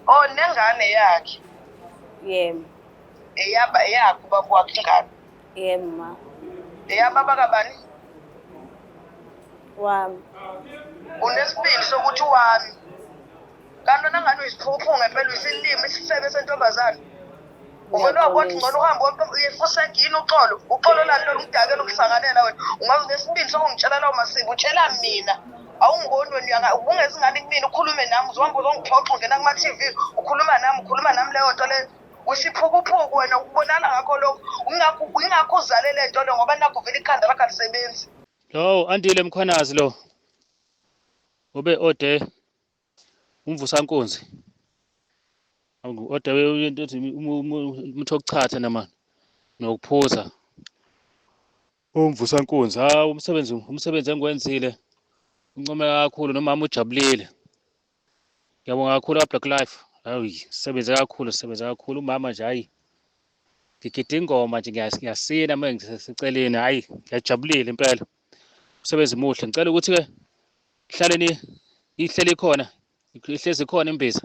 Oh, nengane yakhe. Yebo. Eyaba eyakhe ubaba wakhe ingane. Yebo ma. Eyababa kabani? Wami. Unesibindi sokuthi wami. Kanti wena ngane uyisiphukuphuku ngempela uyisilima isifebe sentombazane. Uvele wabona ngcono uhambe uyefuseka yini uxolo? Uxolo lani lolu ngidakela ukuhlanganela wena. Ungaze unesibindi sokungitshela lawo masibi utshela mina. Awungiboni wena uyanga ubungeza ingane kumina ukhulume nami uzohamba uzongiphoxa ungena kuma-TV ukhuluma nami ukhuluma nami leyo nto leyo. Usiphukuphuku wena ukubonana ngakho lokho. Ingakho uzale le nto le ngoba nakho vele ikhanda lakho alisebenzi. Lo Andile Mkhwanazi lo ube ode umvusankunzi ode into ethi umuthi wokuchatha nama nokuphuza umvusankunzi. Hawu, umsebenzi engiwenzile uncomeka kakhulu nomama ujabulile. Ngiyabonga kakhulu ka-Black Life. Hayi, sisebenze kakhulu, sisebenze kakhulu umama nje hayi. Ngigida ingoma nje ngiyasina uma ngiseceleni hayi ngiyajabulile impela. Umsebenzi muhle. Ngicela ukuthi-ke hlaleni ihleli khona, ihlezi khona imbiza.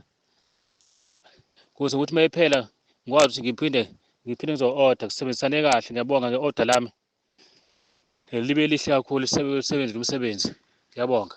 Kuze ukuthi uma iphela ngikwazi ukuthi ngiphinde ngizo-order kusebenzisane kahle. Ngiyabonga nge-order lami. Libe lihle kakhulu lisebenze umsebenzi. Ngiyabonga.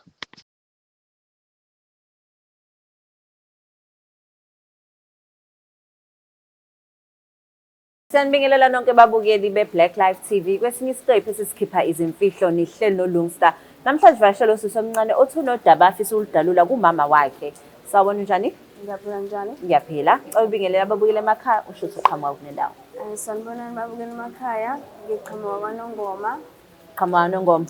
Siyanibingelela nonke babukeli be-Black Life TV kwesinye isiqephu esisikhipha izimfihlo nihleli noLungsta. Namhlanje vakashela usisi omncane othi unodaba afisa uludalula kumama wakhe. Sawubona, unjani? Ngiyaphila, njani? Ngiyaphila. Cela ubingelela ababukeli emakhaya usho ukuthi uqhamuka kunendawo. Sanibonani babukeli emakhaya, ngiqhamuka kwaNongoma. Qhamuka kwaNongoma.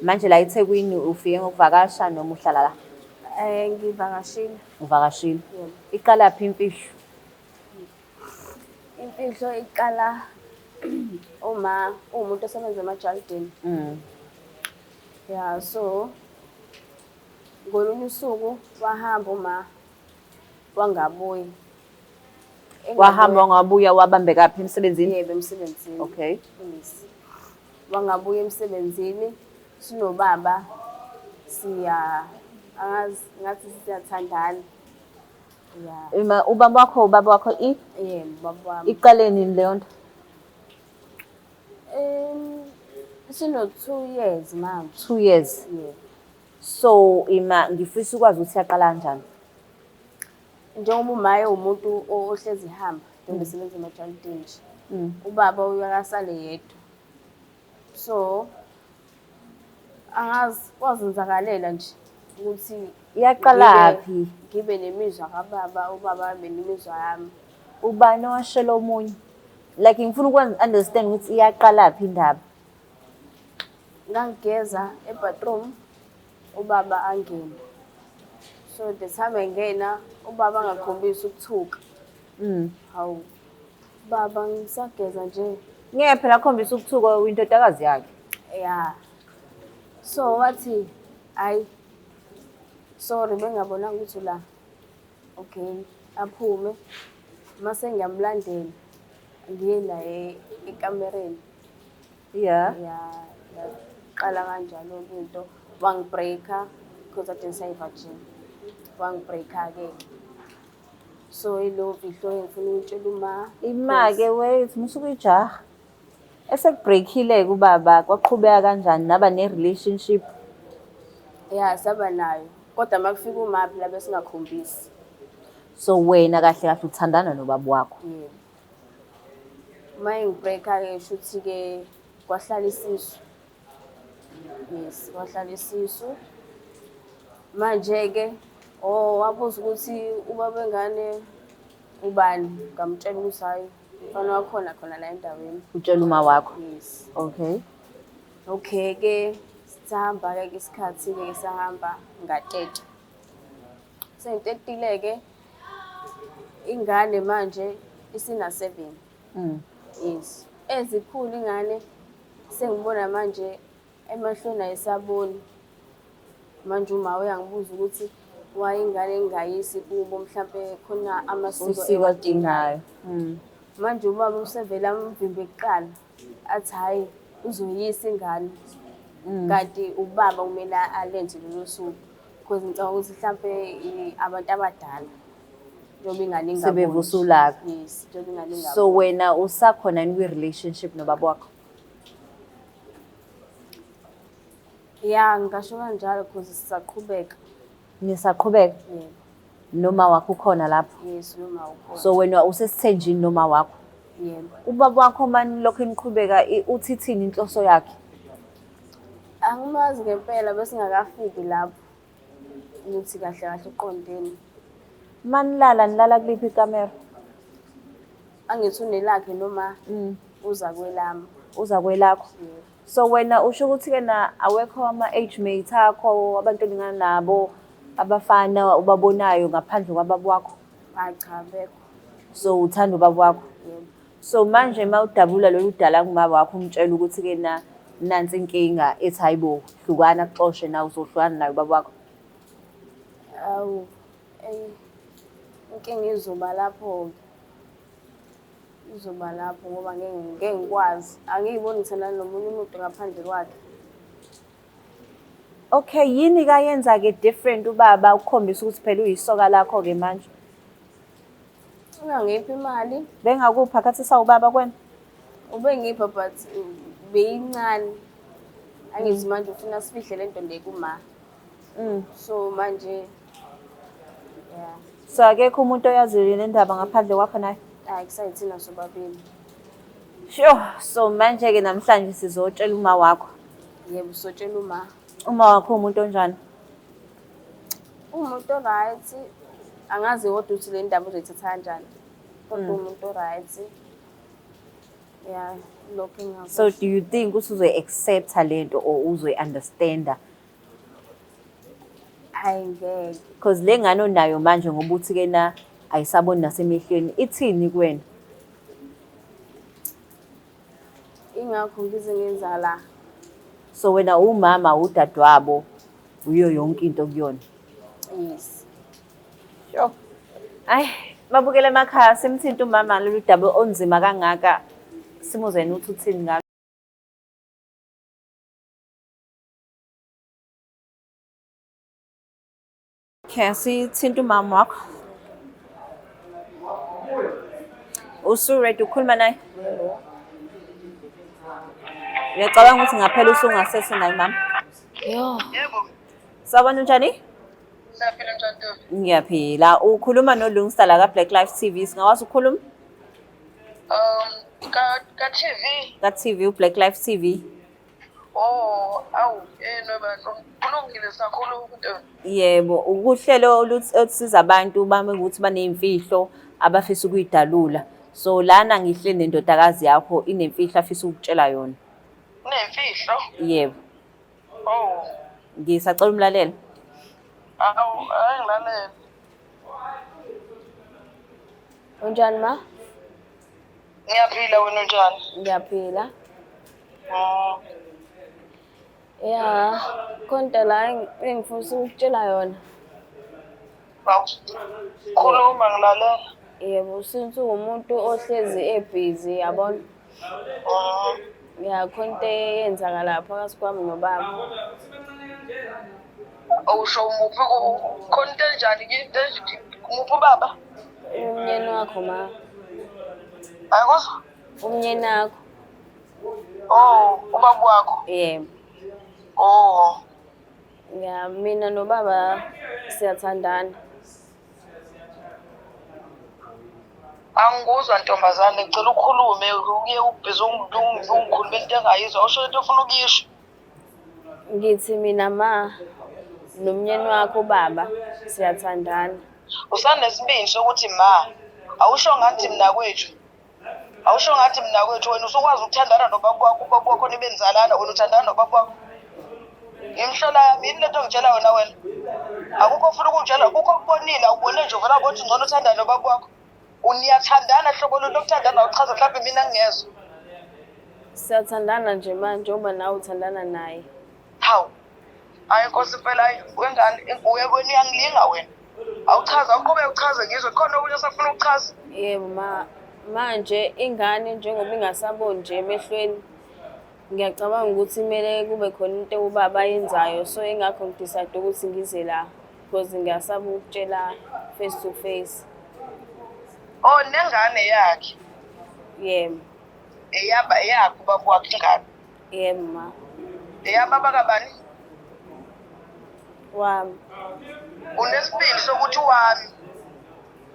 Manje la eThekwini ufike ngokuvakasha noma uhlala la? Ngivakashile. Uvakashile. Yebo. Iqalaphi imfihlo? Imfihlo iqala uma uwumuntu osebenza emajalidini. Yeah, so ngolunye usuku wahamba uma wangabuyi. Wahamba wangabuya, wabambeka phi, emsebenzini? Yebo, emsebenzini. Okay. Yes. Wangabuya emsebenzini, sinobaba siya angazi ngathi siyathandana. Yeah. Ima ubaba wakho i Yebo, baba wami. Iqale nini leyo nto? Sino 2 years manje. 2 years. Yebo. So ima, ngifisa ukwazi ukuthi yaqala kanjani. Njengoba umaye umuntu ohlezi ehamba, njengoba esebenza emajalidini nje. Ubaba uyakasale yedwa. So angazi kwazenzakalela nje ukuthi Iyaqalaphi? Ngibe nemizwa kababa, ubaba abe nemizwa yami. Ubani owashela omunye? Like ngifuna ukwenza understand ukuthi iyaqalaphi indaba. Ngangigeza ebathroom, ubaba angena. So the time engena, ubaba angakhombisi ukuthuka. Hawu, baba, ngisageza nje. Ngeke phela akhombisa ukuthuka indodakazi yakhe. Yeah. So wathi, "Hayi, sorry, bengabonanga ukuthi la." Okay, aphume. Mase ngiyamlandela. Ngiye naye ekamereni. Ya, yaqala kanjalo into. Wangibreaka because I didn't say virgin. Wangibreaka ke. So ilo mfihlo engifuna ukutshela uma. Ima-ke, wait, musuke uyijaha. Esekubreakile kubaba, kwaqhubeka kanjani, naba ne-relationship? Ya, saba nayo. Kodwa makufika uma phela besingakhombisi. So wena kahle kahle uthandana nobaba wakho. Yebo. Uma engibreaka ke shuthi ke kwahlala isisu. Yes, kwahlala isisu. Manje ke oh wabuza ukuthi ubaba wengane ubani, ngamtshela ukuthi hayi, umfana wakhona khona la endaweni. Utshela uma wakho. Yes. Okay. Okay ke, sahamba ke isikhathi ke, sahamba ngateta. Sengitetile ke, ingane manje isina 7. Yes. Ezikhulu ingane sengibona manje emehlweni ayisaboni. Manje uma uyangibuza ukuthi why ingane ngingayisi kubo, mhlampe khona amasiko Usiko ewadingayo. adingayo. Manje ubaba usevele amvimbe kuqala, athi hhayi, uzoyisa ingane. Kanti ubaba kumele alenze lolo suku because ngicabanga ukuthi mhlampe abantu abadala. Njengoba ingane ingaboni. Sebevusa ulaka. Yes, njengoba ingane ingaboni. So wena usakhona yini kwi-relationship nobaba wakho? Ya, ngingasho kanjalo because sisaqhubeka. Nisaqhubeka? Yebo. Noma wakho ukhona lapho? Yes, noma ukhona. So wena usesithenjini noma wakho? Yebo. Ubaba wakho uma nilokhu niqhubeka uthi ithini inhloso yakhe? Angimazi ngempela besingakafiki lapho ukuthi kahle kahle uqondeni. Uma nilala nilala kuliphi ikamero? Angithi unelakhe noma uza kwelami. Uza kwelakho. Yebo. So wena usho ukuthi-ke na awekho ama-age mate akho, abantu olingana nabo, abafana ubabonayo ngaphandle kwababa wakho? Hayi cha, abekho. So uthanda ubaba wakho? Yebo. So manje uma udabula lolu dala kumama wakho umtshela ukuthi-ke na nansi inkinga ethi hayi bo hlukana kuxoshe nawe uzohlukana naye ubaba wakho? Awu, eyi, inkinga izoba lapho-ke. Izoba lapho ngoba ngeke ngeke ngikwazi. Angiyiboni ngithandana nomunye umuntu ngaphandle kwakhe. Okay, yini kayenza-ke different ubaba ukukhombisa ukuthi phela uyisoka lakho-ke manje? Uyangipha imali. Bengakupha khathi sawubaba kwena? Ubengipha but beyincane. Angithi manje ufuna sifihle lento le kuma. So manje yeah. So akekho umuntu oyaziyo le ndaba ngaphandle kwakho naye? Hayi kusayithina sobabili. Sure. So manje-ke namhlanje sizotshela uma wakho. Yebo, sotshela uma. Uma wakho umuntu onjani? Umuntu o-right. Angazi kodwa ukuthi le ndaba uzoyithatha kanjani. Kodwa umuntu o-right. Yeah, lokho engingakusho. So do you think ukuthi uzoyi-accept-a lento or uzoyi-understand-a? Hayi ngeke. Because le ngane onayo manje ngoba uthi-ke na ayisaboni nasemehlweni, ithini kuwena? Ingakho ngize ngenza la. So wena umama, udadewabo, uyo yonke into kuyona. Yes. Sure. Ayi, babukele emakhaya simthinta umama lolu daba onzima kangaka. Simuzwe ukuthi uthini ngalo. Okay, sithinta umama wakho. Usu-ready ukukhuluma naye? Uyacabanga ukuthi ngaphela usungasese naye mama? Yo. Yebo. Sawubona unjani? Siyaphila njani Ntombi? Ngiyaphila. Ukhuluma noLungsta la ka-Black Life TV. Singakwazi ukukhuluma? Ka TV. Ka-TV, u-Black Life TV. Oh, awu, noba kulungile sakhuluma Ntombi. Yebo, ukuhlelo olusiza abantu bame ukuthi baney'mfihlo abafisa ukuyidalula. So lana ngihleli nendodakazi yakho inemfihlo afisa ukukutshela yona. Unemfihlo? Yebo. Oh. Ngisacela umlalelo. Awu, hayi ngilalele. Unjani ma? Ngiyaphila wena unjani? Ngiyaphila. Ya, khonto la engifisa ukutshela yona. Khuluma ngilalela. Yebo, since uwumuntu ohlezi ebhizi yabona. Ya, khona into eyenzakala phakathi kwami nobaba. Awusho muphi khona into enjani into muphi ubaba? Umnyeni wakho ma. Ayikuzwa? Umnyeni wakho. Oh, ubaba wakho. Yebo. Oh. Ya, mina nobaba siyathandana. Angikuzwa ntombazane, ngicela ukhulume uye ubhizi ungikhulume into engayizwa. Usho into ofuna ukuyisho. Ngithi mina ma nomnyeni wakho baba siyathandana. Usanesibindi sokuthi ma, awusho ngathi mina kwethu. Awusho ngathi mina kwethu wena usukwazi ukuthandana nobaba wakho, ubaba wakho nibe nizalana, wena uthandana nobaba wakho. Imhlola yami yini lento ongitshela yona wena? Akukho ofuna ukungitshela, akukho okubonile, awubone nje uvela ukuthi ngcono uthandane nobaba wakho. Uniyathandana hlobo lolu lokuthandana awuchaza mhlawumbe mina ngingezwa. Siyathandana nje manje njengoba nawe uthandana naye. Hawu. Hayi Nkosi impela hayi wengane wena uyangilinga wena. Awuchaza awuqhubeke uchaze ngizwe khona okunye osafuna ukuchaza. Yebo ma, manje ingane njengoba ingasaboni nje emehlweni ngiyacabanga ukuthi kumele kube khona into ubaba ayenzayo, so ingakho ngi-decide ukuthi ngize la because ngiyasaba ukutshela face to face. Oh, nengane yakhe. Yebo. Eyaba eyakho ubaba wakhe ingane. Yebo ma. Eyababa kabani? Wami. Unesibindi sokuthi wami.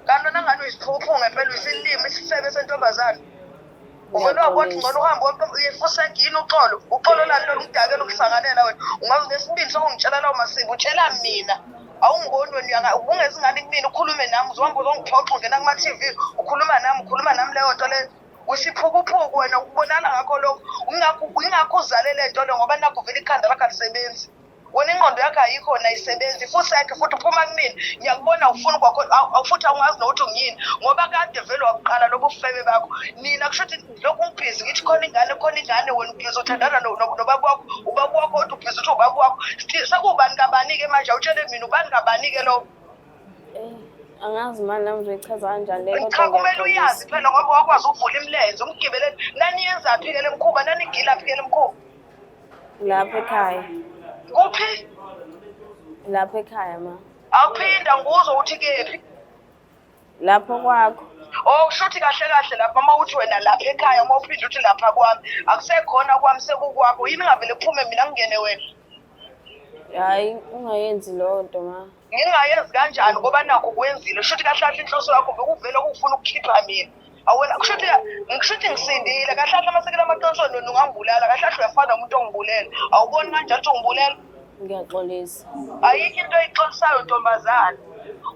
Kanti wena ngane uyisiphukuphuku ngempela uyisilima isifebe sentombazane. Uvele wabona ngcono uhambe uyefuseka yini uxolo? Uxolo lani lolu ngidakela ukuhlanganela wena. Ungaze unesibindi sokungitshela lawo masibi utshela mina. Awungiboni wena uyanga ubungeza ingane kumina ukhulume nami uzohamba uzongiphoxa ungena kuma-TV ukhuluma nami ukhuluma nami leyo nto leyo. Usiphukuphuku wena ukubonana ngakho lokho. Ingakho uzale le nto le ngoba nakho vele ikhanda lakho alisebenzi. Wena ingqondo yakho ayikho wena ayisebenzi futhi yakhe futhi uphuma kumina ngiyakubona ufuna kwakho futhi awungazi nokuthi ungiyini ngoba kade vele wakuqala lobu bufebe bakho nina kusho ukuthi lokhu ngibhizi ngithi khona ingane khona ingane wena ubhizi uthandana nobaba wakho ubaba wakho kodwa ubhizi uthi ubaba wakho sekuwubani kabani-ke manje awutshele mina ubani kabani-ke lowo. Eh, angazi mani nami ngizoyichaza kanjani le kodwa Cha kumele uyazi phela ngoba wakwazi ukuvula imilenze umgibele naniyenzaphi-ke le mkhuba nanigilaphi-ke le mkhuba. Lapha ekhaya. Kuphi? Lapha ekhaya ma. Awuphinda ngikuzwa ukuthi kephi? Lapho kwakho. Oh kushuthi kahle kahle lapha uma uthi wena lapha ekhaya uma uphinda uthi lapha kwami akusekhona kwami sekukwakho yini ngavele kuphume mina ngingene wena. Hayi ungayenzi leyo nto ma. Ngingayenzi kanjani ngoba nakho kwenzile shuthi kahle kahle inhloso yakho bekuvele ukufuna ukukhipha mina. Awena kushuthi ngishuthi ngisindile kahle kahle amasekela amaqiniso nona ungangibulala kahle kahle uyafana nomuntu ongibulele. Awuboni kanjalo ukuthi ungibulele? Ngiyaxolisa. Ayikho into oyixolisayo ntombazane.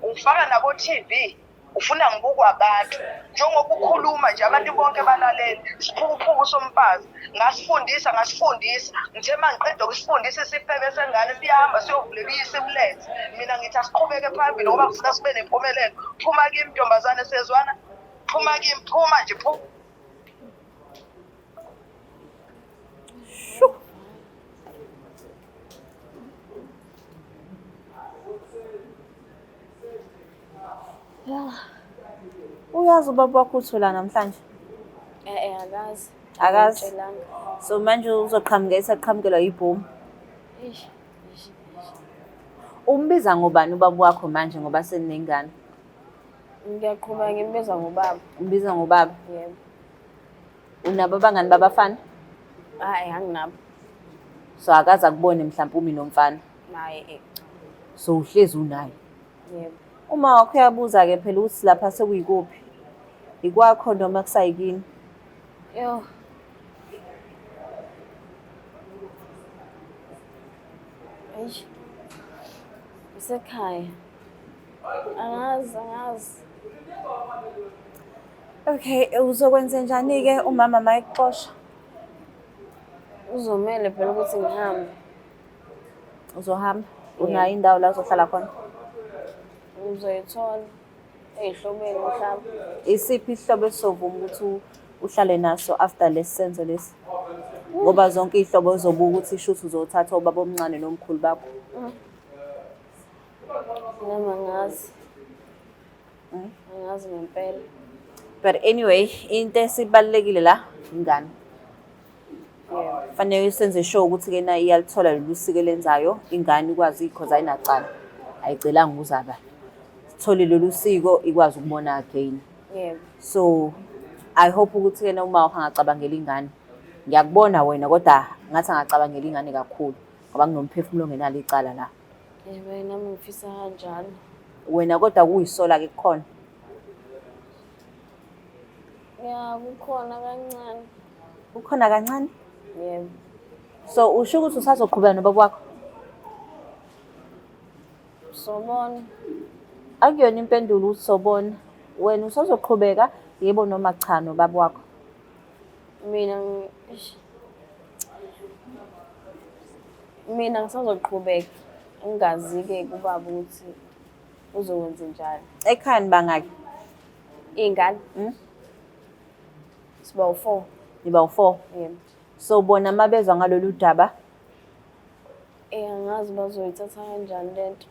Ungifaka nako TV. Ufuna ngibukwa abantu njengoba ukhuluma nje abantu bonke balalele isiphukuphuku somfazi ngasifundisa ngasifundisa ngithe uma ngiqeda ukusifundisa isifebe sengane siyahamba siyovulela uyise umlenze mina ngithi asiqhubeke phambili ngoba ngifuna sibe nempumelelo phuma kimi ntombazane sezwana phuma kimi phuma nje phuma. Shu. Ya. Uyazi ubaba wakho uthola namhlanje? Eh eh akazi. Akazi. Angitshelanga. So manje uzoqhamuka esaqhamukelwa yibhomu. Eish. Eish. Eish. Umbiza ngobani ubaba wakho manje ngoba seninengane? Ngiyaqhubeka ngimbiza ngobaba. Umbiza ngobaba. Yebo. Unabo abangani babafana? Hayi anginabo. So akaze akubone mhlawumbe umi nomfana. Naye eh. So uhlezi unaye. Yebo. Uma wakho uyabuza-ke phela ukuthi lapha sekuyikuphi. Ikwakho noma kusayikini? Yo. Eish. Isekhaya. Angazi, angazi. Okay, uzokwenze njani-ke umama uma ekuxosha? Uzomele phela ukuthi ngihambe. Uzohamba? Unayo indawo la uzohlala khona? Ngizoyithola ey'hlobeni mhlawumbe. Isiphi isihlobo esizovuma ukuthi uhlale naso after lesi senzo lesi? Ngoba zonke iy'hlobo zizobuka ukuthi shuthi uzothatha ubaba omncane nomkhulu bakho. Nami angazi. Angazi ngempela. But anyway, into esibalulekile la ingane. Yebo. Fanele senze sure ukuthi ke na iyalithola lolu siko elenzayo ingane ikwazi because ayinacala. Ayicelanga ukuzaba. Sithole lolu siko ikwazi ukubona again. Yebo. So I hope ukuthi kena uma wakho angacabangela ingane. Ngiyakubona wena kodwa ngathi angacabangela ingane kakhulu ngoba kunomphefumulo ongenalo icala la. Yebo, nami ngifisa kanjalo. Wena kodwa kuyisola ke kukhona. Ya, kukhona kancane. Kukhona kancane? Yebo. So usho ukuthi usazoqhubeka nobaba wakho? Sobona. Akuyona impendulo ukuthi sobona. Wena usazoqhubeka yebo noma cha nobaba wakho? Mina mina ngisazoqhubeka ngingazi-ke kubaba ukuthi uzokwenza njani. Ekhaya nibangaki? Iy'ngane? Mm? Siba u-four. Niba u-four? Yebo. So bona uma bezwa ngalolu daba? Eh, angazi bazoyithatha kanjani lento.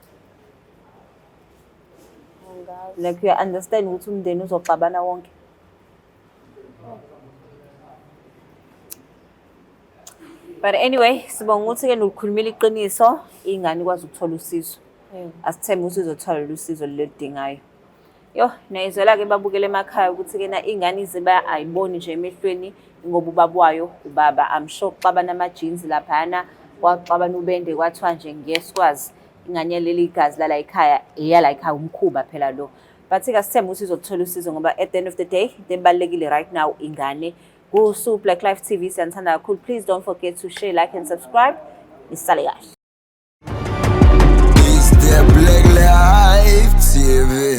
Angazi. Like you understand ukuthi umndeni uzoxabana wonke? But anyway, sibonga ukuthi-ke nikhulumile iqiniso, ingane ikwazi ukuthola usizo. Asithembe ukuthi izothola lolu sizo lolu eludingayo. Yo, niyayizwela-ke babukele emakhaya ukuthi-ke na ingane iziba ayiboni nje emehlweni ngoba ubaba wayo ubaba. I'm sure kuxabana ama-jeans laphayana, kwaxabana ubende kwathiwa nje ngeke sikwazi. Ingane yaleli gazi lala ekhaya, eyala ekhaya umkhuba phela lo. But-ke asithembe ukuthi izothola usizo ngoba at the end of the day into ebalulekile right now ingane. Kusu Black Life TV siyanithanda kakhulu. Please don't forget to share, like and subscribe. Nisale kahle. It's the Black Life TV.